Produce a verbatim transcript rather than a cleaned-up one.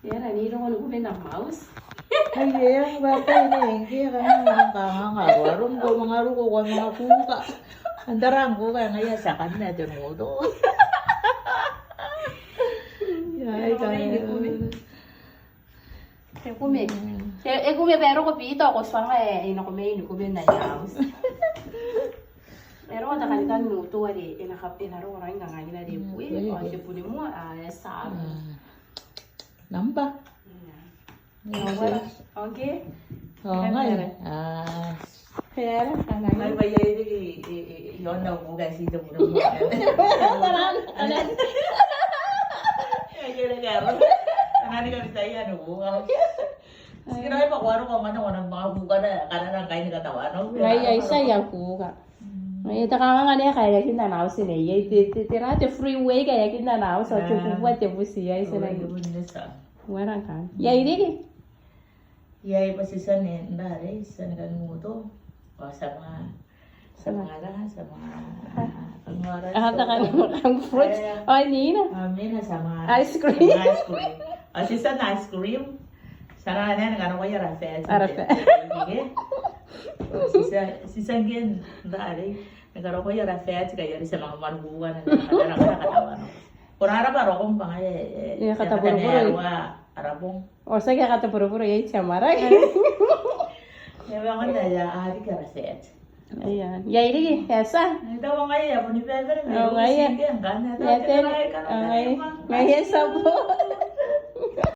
Era ni roko ni kuben am mouse. Ai e, baba, e nang kanga, kanga, kanga, arom ko manga roko ko manga kuka. Antai ae kuka, ngaia ti a kan mate n uoto. Ai, e roko mai ni kuben. E kume. Mm. E, e kume bwa e roko Bita ao ko tuanga e, e nako mai ni kuben aia mouse. E roko te kanikan uoto are e na ka, e na roko raoi ngkana e na reke. Mm, ao te bure moa, a, e tia. Mm. Namba? Ia. Ia, okay. Okay. O, ngai. Ngai. A. Era, ana. Ngai bwa iai riki, e, e, e, iai naba kuka ti te bure moa. Ana, ana. Ia, iai riki aron. Ana ni kabitaia ni kuka. Ti kira bwa ko a roko ngkana ko na manga kuka na, kanara ngkai ni katawana. Ngai, ai tia aia kuka. Mm. Ngai, te kanganga ni kaeakin ana auti neiei. Te, te, tera te freeway kaeakin ana auti, ao te, a, bubua te buti, ai tia. Oi, ngai. Te bubua te buti. Uara ngkanne. Iai riki? Iai bwa ti tia n rarei, ti tia ni kan uoto. Ao ti a manga, ti a manga, ti a manga, a, kanganga. A, ti a kan, kan fruit. Ia. Ao nina? A, mina ti a manga. Ice cream. Ice cream. Ao ti tia n ice cream. Ti a nang, nang, nang, nang, ara fat. Ara fat. Ke? Ti tia, ti tia ngke n rarei. Ni karokoa ara fat, kai are ti a manga manga kuka na, na, na, na, na, na, na. Ko rabwa roko bwa ngaia, e, e, e, kataboroboro. Ara bong. Ao ti a kataboroboro iai te amwarake. E, e, ngkana e a riki ara fat. Ia, iai riki, e tia. N tau ngaia, e a boni bebere, ma ngaia. Ngaia, ngaia, e tia bo.